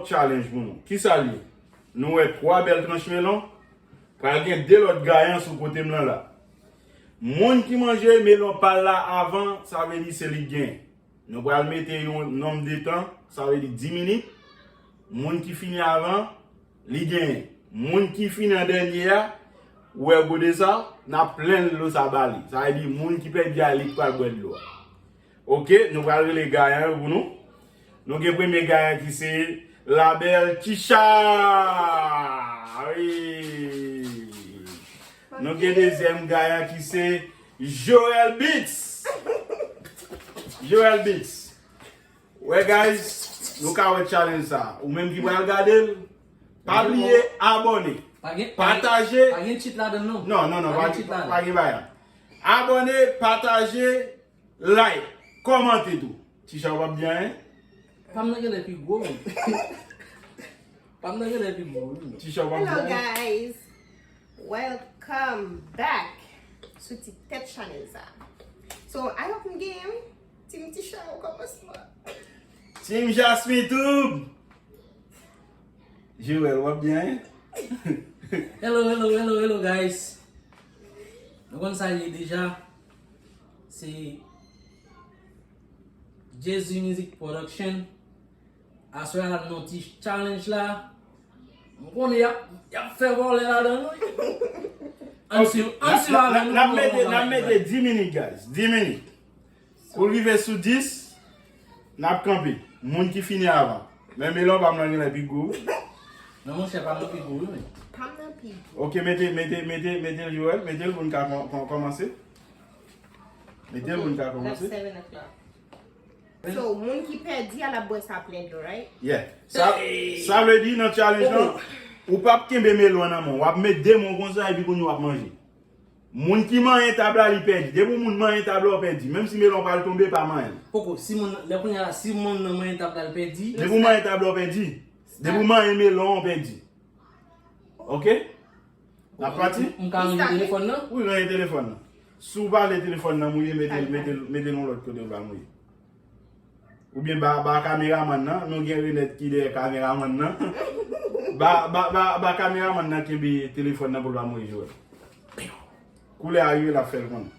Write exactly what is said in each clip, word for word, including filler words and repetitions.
challenge pou nou. Kisa l ye? Nou wè twa bèl tranch melon. Pral gen de lòt gayan sou kote m lan la. Moun ki manje melon pa l la avan, sa vle di se li k genyen. Nou pral mete yon nonb de tan, sa vle di dis minit. Moun ki fini avan, li genyen. Moun ki fini an dènye a, ou wè gode sa, n ap plen dlo sa ba li. Sa vle di moun ki pèdi a, li k pral bwè dlo a. Oke, nou pral rele gayan yo pou nou. Nou gen premye gayan ki se Labèl Tisha. Wi. Nou gen dezyèm gayan ki se Joel Beats. Joel Beats. Wè, guys, nou ka wè challenge sa. Ou menm ki pral gade l, pa bliye abòne, pataje. Pa gen cheat ladan l, non. Non, non, non, pa gen cheat ladan l. Pa gen bagay. Abòne, pataje, like, kòmante tou. Tisha, w ap di anyen? Pa m nan genlè pi gwo, wi. Pa m nan genlè pi gwo, wi. Tisha, w ap di anyen? Hello, guys. Welcome back sou Ti Tèt Chanel sa. So, I hope m gen Team Tisha o kòmansman. Team Jasmine Tube. Joel, w ap byen? Hello, hello, hello, hello, guys. Nou konn sa l ye deja. Se Jezi Music Production. Aswè a, nan ti challenge la, m konnen y ap, y ap fè vòlè ladan l, wi. Ann swiv, ann swiv avè nou pou nou wè kòman l ap pase. N ap mete, n ap mete dis minit, guys. Dis minit. Pou l rive sou dis, n ap kanpe. Moun ki fini avan. Men melon pa m nan genlè pi gwo, wi. Non, monchè, pa m nan pi gwo, wi, men. Pa m nan pi gwo. Oke, mete, mete, mete, mete l, Joel. Mete l pou n ka kò-, kò-, kòmanse. Mete l pou n ka kòmanse. L ap sèvi nèt la. So, moun ki pèdi a, l ap bwè sa plen dlo, right? Yeah. Sa, sa vle di nan challenge lan, ou p ap kenbe melon an nan men w. W ap met de men w konsa epi kounye a w ap manje. Moun ki manyen tab la, li pèdi. Depi yon moun manyen tab la, w pèdi. Menm si melon pral tonbe, pa manyen l. Poko, si moun, lè kounye a la, si moun nan manyen tab la, l pèdi. Depi w manyen tab la, w pèdi. Depi w manyen melon an, w pèdi. Oke? N ap pati? M ka ranje telefòn nan? Wi, ranje telefòn nan. Si w pa vle telefòn nan mouye, mete l, mete l, mete l yon lòt kote w va mouye. Oubyen ba, ba kameramann nan, nou gen Renette ki dèyè kameramann nan. Ba, ba, ba, ba kameramann nan kenbe telefòn nan pou l pa mouye Joel. Koulè a rive, l ap fè l konnen.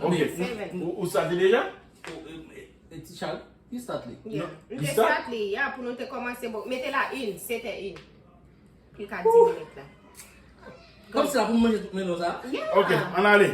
Oke, ou, ou state deja? E, e, e, Ti Chal, li stat li. Yeah. M te stat li, ya, pou nou te kòmanse, bon, mete la une, sete une. Li ka dis minit la. Kòmsi la pou m manje tout melon sa? Yeah. Oke, ann ale.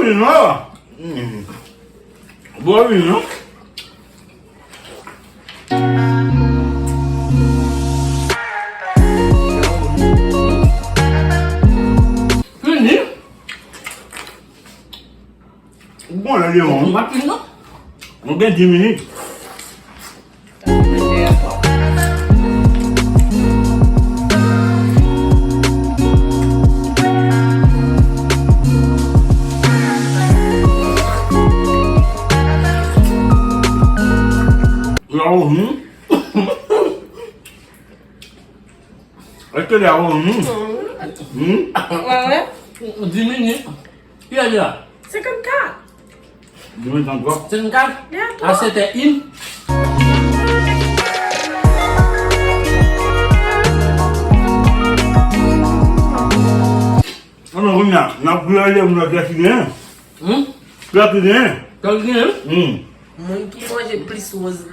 Non. Mm. Bon, wi, non. Fini. Bon, lè li bon. Ou pa fini, non? Nou gen dis minit. Bravo, hmm? Èske li a bon, hmm? Hmm? Wè, wè. Dis minit. Kilè li a? Senkannkat. Dis minit ankò. Senkannkat? A sèt è in. Ann, kounye a, n ap gade moun nan ki genyen. Hmm? Ki genyen? Ki genyen? Hmm. Moun ki manje plis woz.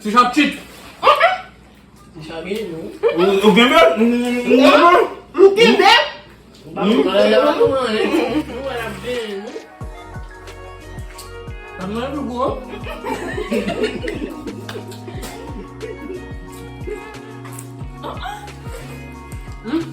Ti chapchit. Ti chage nou. Ou, ou kenbe? Ou, ou, ou kenbe? Ou pa konn lè l ap manje. Ou wè l ap benyen nou. L ap manje pi gwo. Hmm.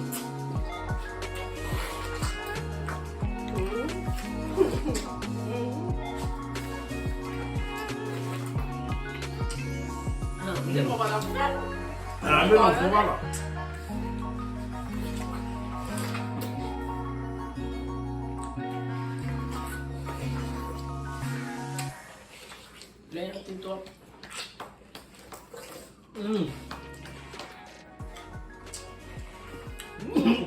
Lè a te twòp. Mm.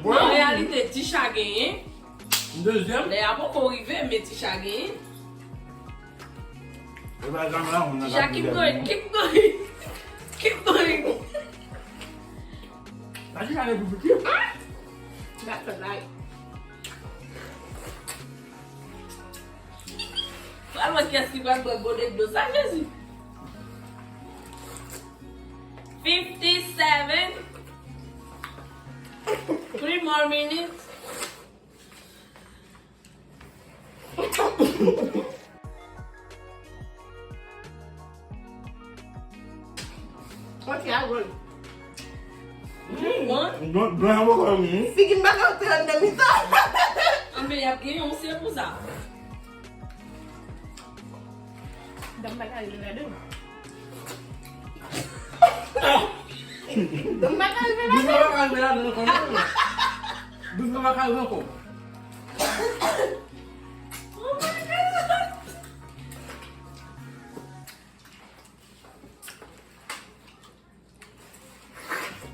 An reyalite, Tisha genyen. Dezyèm. Lè a poko rive, men Tisha genyen. Tisha, keep going, keep going, keep going. Sa Tisha gen pou piti? That's a lie. Pral wè kiyès ki pral bwè gode dlo sa, Jezi. Fifty-seven. Three more minutes. Ok, a gòl. Bon. Bon, bon, bon, bon. Figi m pa ka antre anndan mitan. Anben, y ap gen yon se pou sa. Dam pa ka rive ladan. Dam pa ka rive ladan. Dam pa ka rive ladan ankò. Dam pa ka rive ankò. Oh my God.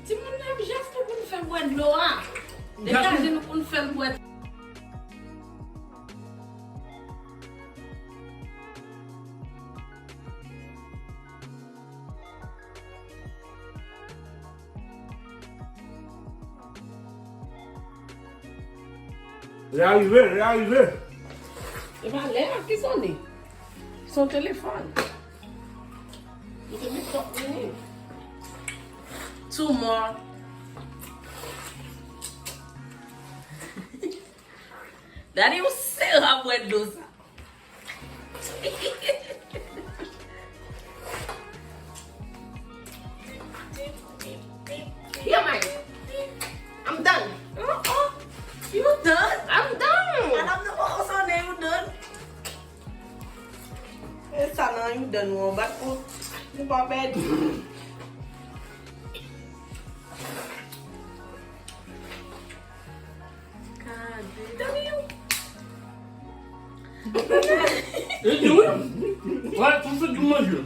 Timoun nan ap jeste pou n fè bwè dlo a. Degaje nou pou n fè l bwè. Lè a rive, lè a rive. E pa lè a ki sonnen. Se yon telefòn. Li te met kòk vini. Two more. Daddy, ou sere ap bwè dlo sa. Yeah, man. I'm done. Uh-uh. You done? I'm done. Madam, nou poko sonnen, you done. E sa nan you done ou anba kou. Nou pa pèdi. Gade. Daniel. E di wi. Wè, tout figi m manje.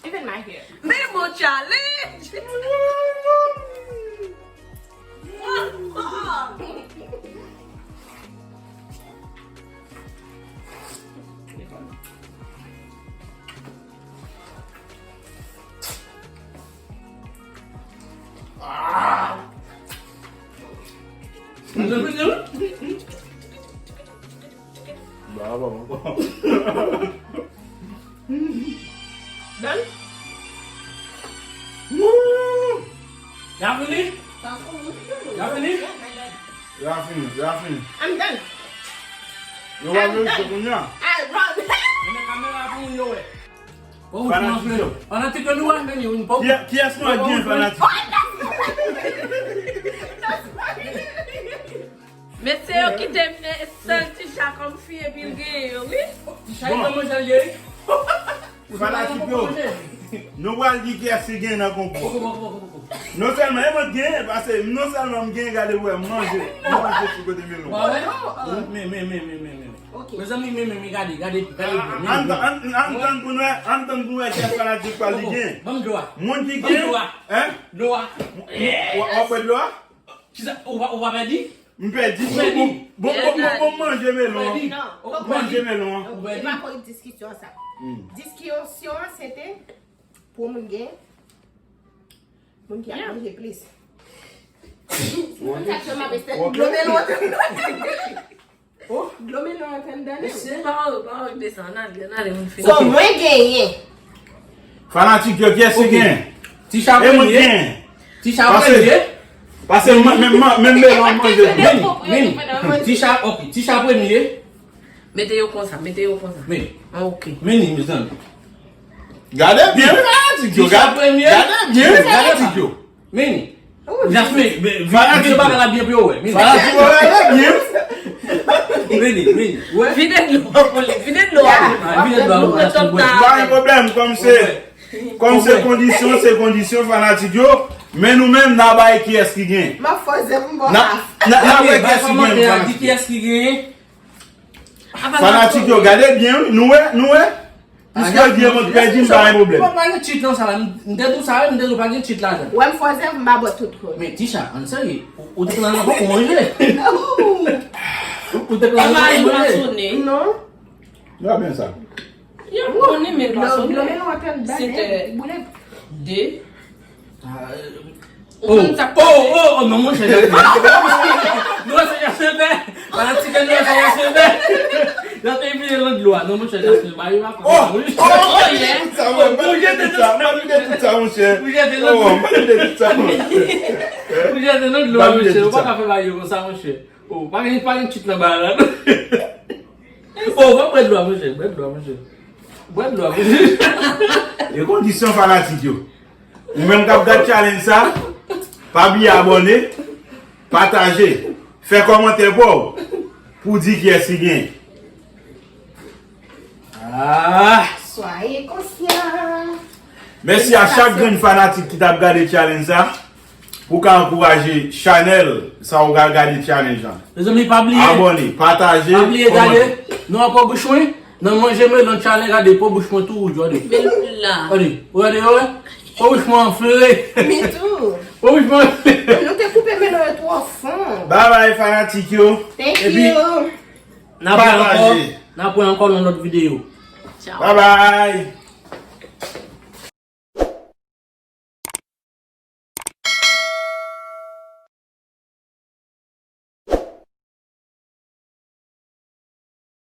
Even my hair. Memo challenge. Done? Y'all fini? Y'all fini? Y'all fini, y'all fini. I'm done. Yo va verifye kounye a. I run. Mennen kamera pou moun yo wè. Fanatik yo. Fanatik yo nou wè, men yo pa. Kiyès nou wè gen fanatik? Mesye yo kite men sèl Tisha kòm fi epi l genyen yo, wi. Tisha li nan manje l ye, wi. Fanatik yo, nou pral di kiyès ki gen nan konkou. Non sèlman e mwen k gen, paske non sèlman m gen, gade wè, m manje, m manje sou kote melon. Ba wè? Men, men, men, men, men, men. Mezanmi, men, men, men, gade, gade, gade. Ann, ann, ann tann pou nou wè, ann tann pou nou wè kiyès fanatik pral di gen. Ban m dlo a. Moun ki gen, hein? Dlo a. W ap bwè dlo a? Kisa, ou pa, ou pa pèdi? M pèdi. Ou pèdi. Bon, bon, bon, bon, manje melon. Ou pèdi. Manje melon. Ou pèdi. Se pa pou diskisyon sa. Diskisyon an se te pou moun gen, moun ki ap manje plis. Moun sa ke m ap espè dlo melon antre nan. Oh, dlo melon antre nan. Se pa, pa desann, ale, ale, moun fini. So, mwen genyen. Fanatik yo, kiyès ki gen? Tisha premye. Tisha premye. Paske mwen, menm, menm melon manje. Meni, meni. Tisha, ok. Tisha premye. Mete yo konsa, mete yo konsa. Meni. Ah, ok. Meni, mezanmi. Gade byen, wi, fanatik yo. Tisha premye. Gade byen, wi, fanatik yo. Meni. Jasmine, vide bagay la byen pou yo wè. Meni. Fanatik yo, gade byen. Meni, meni. Wè. Vide dlo a pou li, vide dlo a. Ah, vide dlo a pou Jasmine bwè. Pa gen pwoblèm, kòm se, kòm se kondisyon, se kondisyon fanatik yo. Men nou menm, n a bay kiyès ki gen. M ap fòse m bò. N a, n a, n a bay kiyès ki gen, fanatik yo. Di kiyès ki gen. Fanatik yo, gade byen, wi. Nou wè, nou wè. Piske l di yo mwen pèdi, m pa gen pwoblèm. Pa gen chit nan sa la. M te di w sa, m te di w pa gen chit ladan. Wè m fòse, m pa bwè tout kò. Men Tisha, ann serye. Ou, ou te pran nan kòk ou manje. Ou, ou te pran nan kòk ou manje. Non. Yo ap byen sa. Yo konnen men pa sonnen. Sete de. Oh, oh, oh, oh, non, monchè, Jasmine. Nou wè sa Jasmine fè. Fanatik nou wè sa Jasmine fè. Jasmine vide nan dlo a. Non, monchè, Jasmine, ba yo pa fè. Oh, oh, oh, oh, yeah. Ou jete tout sa, ou jete tout sa, monchè. Ou jete nan dlo a, monchè. Ou pa ka fè bagay yo konsa, monchè. Oh, pa gen, pa gen chit nan bagay la, non. Oh, pa bwè dlo a, monchè. Bwè dlo a, monchè. Bwè dlo a, monchè. E kondisyon fanatik yo. Ou menm k ap gad challenge sa, pa bliye abòne, pataje, fè kòmantè pa w pou di kiyès ki genyen. Ah! Soyez conscient. Mèsi a chak grenn fanatik ki t ap gade challenge sa. Pou w ka ankouraje chanèl sa ou ka gade challenge lan. Mezanmi, pa bliye. Abòne, pataje, pa bliye gade. Nou an po bouch mwen. Nan manje melon challenge, gade po bouch mwen tou wouj, gade. Men l la. Gade, ou gade yo, wè? Po bouch mwen anfle. Me too. Po bouch mwen anfle. Nou te koupe melon yo twò fon. Bye bye, fanatik yo. Thank you. N ap wè ankò, n ap wè ankò nan lòt videyo. Tchao. Bye bye.